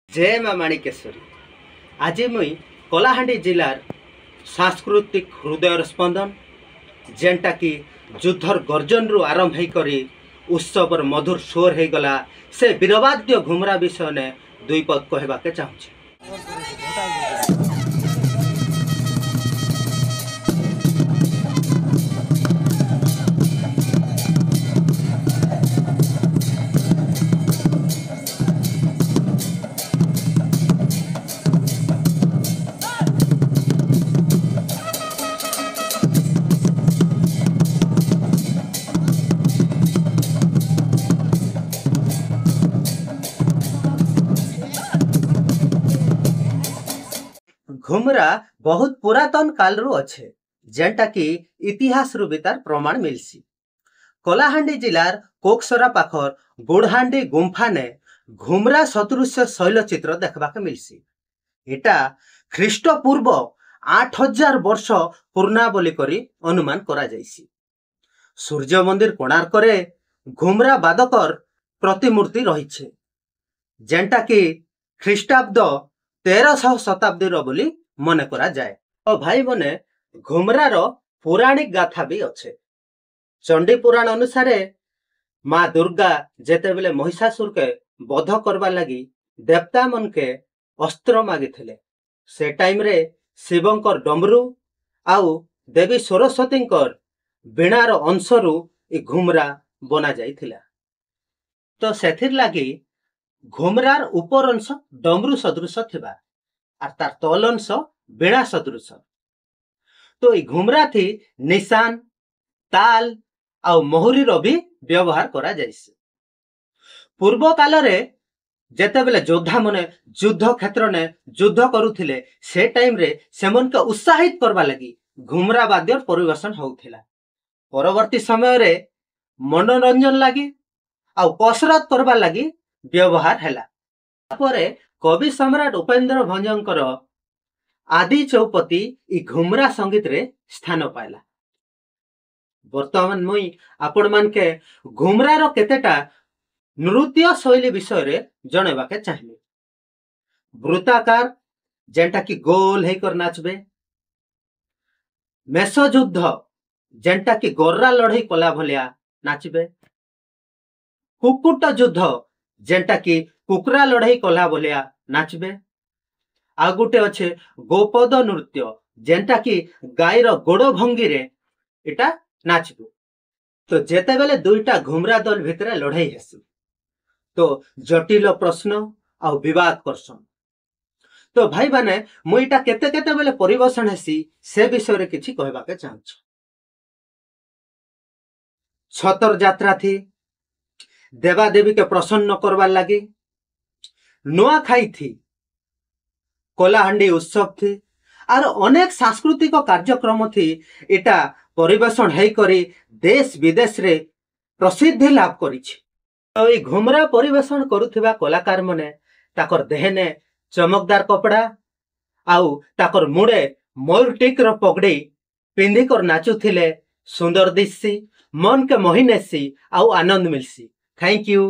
ଜୟ ମା ମାଣିକେଶ୍ୱରୀ। ଆଜି ମୁଇଁ କଳାହାଣ୍ଡି ଜିଲ୍ଲାର ସାଂସ୍କୃତିକ ହୃଦୟର ସ୍ପନ୍ଦନ, ଯେନ୍ଟାକି ଯୁଦ୍ଧର ଗର୍ଜନରୁ ଆରମ୍ଭ ହେଇକରି ଉତ୍ସବର ମଧୁର ସ୍ୱର ହେଇଗଲା, ସେ ବୀରବାଦ୍ୟ ଘୁମରା ବିଷୟନେ ଦୁଇ ପଦ କହିବାକେ ଚାହୁଁଛି। ଘୁମରା ବହୁତ ପୁରାତନ କାଲରୁ ଅଛେ, ଯେନ୍ଟା କି ଇତିହାସରୁ ବି ତାର ପ୍ରମାଣ ମିଲସି। କଳାହାଣ୍ଡି ଜିଲ୍ଲାର କୋକସରା ପାଖର ଗୁଡ଼ହାଣ୍ଡି ଗୁମ୍ଫାନେ ଘୁମରା ସଦୃଶ୍ୟ ଶୈଳଚିତ୍ର ଦେଖବାକେ ମିଲସି। ଏଟା ଖ୍ରୀଷ୍ଟପୂର୍ବ 8000 ବର୍ଷ ପୁରୁଣା ବୋଲି କରି ଅନୁମାନ କରାଯାଇଛି। ସୂର୍ଯ୍ୟ ମନ୍ଦିର କୋଣାର୍କରେ ଘୁମରା ବାଦକର ପ୍ରତିମୂର୍ତ୍ତି ରହିছে, ଯେନ୍ଟା କି ଖ୍ରୀଷ୍ଟାବ୍ଦ 1300 ଶତାବ୍ଦୀର ବୋଲି ମନେ କରାଯାଏ। ଓ ଭାଇ ମାନେ, ଘୁମରାର ପୌରାଣିକ ଗାଥା ବି ଅଛେ। ଚଣ୍ଡୀ ପୁରାଣ ଅନୁସାରେ ମା ଦୁର୍ଗା ଯେତେବେଳେ ମହିଷାସୁରକେ ବଧ କରବା ଲାଗି ଦେବତା ମନକେ ଅସ୍ତ୍ର ମାଗିଥିଲେ, ସେ ଟାଇମରେ ଶିବଙ୍କର ଡମରୁ ଆଉ ଦେବୀ ସରସ୍ୱତୀଙ୍କର ବୀଣାର ଅଂଶରୁ ଏ ଘୁମରା ବନା ଯାଇଥିଲା। ତ ସେଥିର୍ ଲାଗି ଘୁମରାର ଉପର ଅଂଶ ଡମରୁ ସଦୃଶ ଥିବା ଆର୍ ତାର ତଲ ଅଂଶ ବୀଣା ସଦୃଶ। ତ ଏଇ ଘୁମରା ଥି ନିଶାନ, ତାଲ ଆଉ ମହୁରୀର ବି ବ୍ୟବହାର କରାଯାଇଛି। ପୂର୍ବ କାଳରେ ଯେତେବେଳେ ଯୋଦ୍ଧା ମାନେ ଯୁଦ୍ଧ କ୍ଷେତ୍ରନେ ଯୁଦ୍ଧ କରୁଥିଲେ, ସେ ଟାଇମରେ ସେମାନଙ୍କୁ ଉତ୍ସାହିତ କରବା ଲାଗି ଘୁମରା ବାଦ୍ୟର ପରିବେଷଣ ହଉଥିଲା। ପରବର୍ତ୍ତୀ ସମୟରେ ମନୋରଞ୍ଜନ ଲାଗି ଆଉ କସରତ କରବା ଲାଗି ବ୍ୟବହାର ହେଲା। ତାପରେ କବି ସମ୍ରାଟ ଉପେନ୍ଦ୍ର ଭଞ୍ଜଙ୍କର ଆଦି ଚୌପତି ଇ ଘୁମରା ସଙ୍ଗୀତରେ ସ୍ଥାନ ପାଇଲା। ବର୍ତ୍ତମାନ ମୁଇଁ ଆପଣମାନକେ ଘୁମରାର କେତେଟା ନୃତ୍ୟ ଶୈଳୀ ବିଷୟରେ ଜଣାଇବାକେ ଚାହିଁବି। ବୃତ୍ତାକାର, ଯେନ୍ଟା କି ଗୋଲ ହେଇକରି ନାଚବେ। ମେଷ ଯୁଦ୍ଧ, ଯେନ୍ଟା କି ଗର୍ରା ଲଢେଇ କଲା ଭଳିଆ ନାଚବେ। କୁକୁଟ ଯୁଦ୍ଧ, ଯେନ୍ଟା କି କୁକୁରା ଲଢେଇ କଲା ଭଳିଆ ନାଚବେ। ଆଉ ଗୋଟେ ଅଛେ ଗୋପଦ ନୃତ୍ୟ, ଯେନ୍ଟା କି ଗାଈର ଗୋଡ ଭଙ୍ଗିରେ ଏଟା ନାଚବୁ। ତ ଯେତେବେଲେ ଦୁଇଟା ଘୁମରା ଦଲ ଭିତରେ ଲଢେଇ ହେସି, ତ ଜଟିଲ ପ୍ରଶ୍ନ ଆଉ ବିବାଦ କରସନ୍। ତ ଭାଇ ମାନେ, ମୁଁ ଏଇଟା କେତେ କେତେବେଲେ ପରିବେଷଣ ହେସି ସେ ବିଷୟରେ କିଛି କହିବାକେ ଚାହୁଁଛି। ଛତର ଯାତ୍ରା ଥି ଦେବାଦେବୀକେ ପ୍ରସନ୍ନ କରବାର ଲାଗି, ନୂଆଖାଇ ଥି, କଳାହାଣ୍ଡି ଉତ୍ସବ ଥି, ଆର ଅନେକ ସାଂସ୍କୃତିକ କାର୍ଯ୍ୟକ୍ରମ ଥି ଏଟା ପରିବେଷଣ ହେଇକରି ଦେଶ ବିଦେଶରେ ପ୍ରସିଦ୍ଧି ଲାଭ କରିଛି। ତ ଏଇ ଘୁମରା ପରିବେଷଣ କରୁଥିବା କଳାକାର ମାନେ ତାକର ଦେହେନେ ଚମକଦାର କପଡ଼ା ଆଉ ତାକର ମୁଡେ ମୟୂର ଟିକର ପଗଡ଼ି ପିନ୍ଧିକର ନାଚୁଥିଲେ। ସୁନ୍ଦର ଦିଶସି, ମନକେ ମୋହି ନେସି ଆଉ ଆନନ୍ଦ ମିଲସି। Thank you.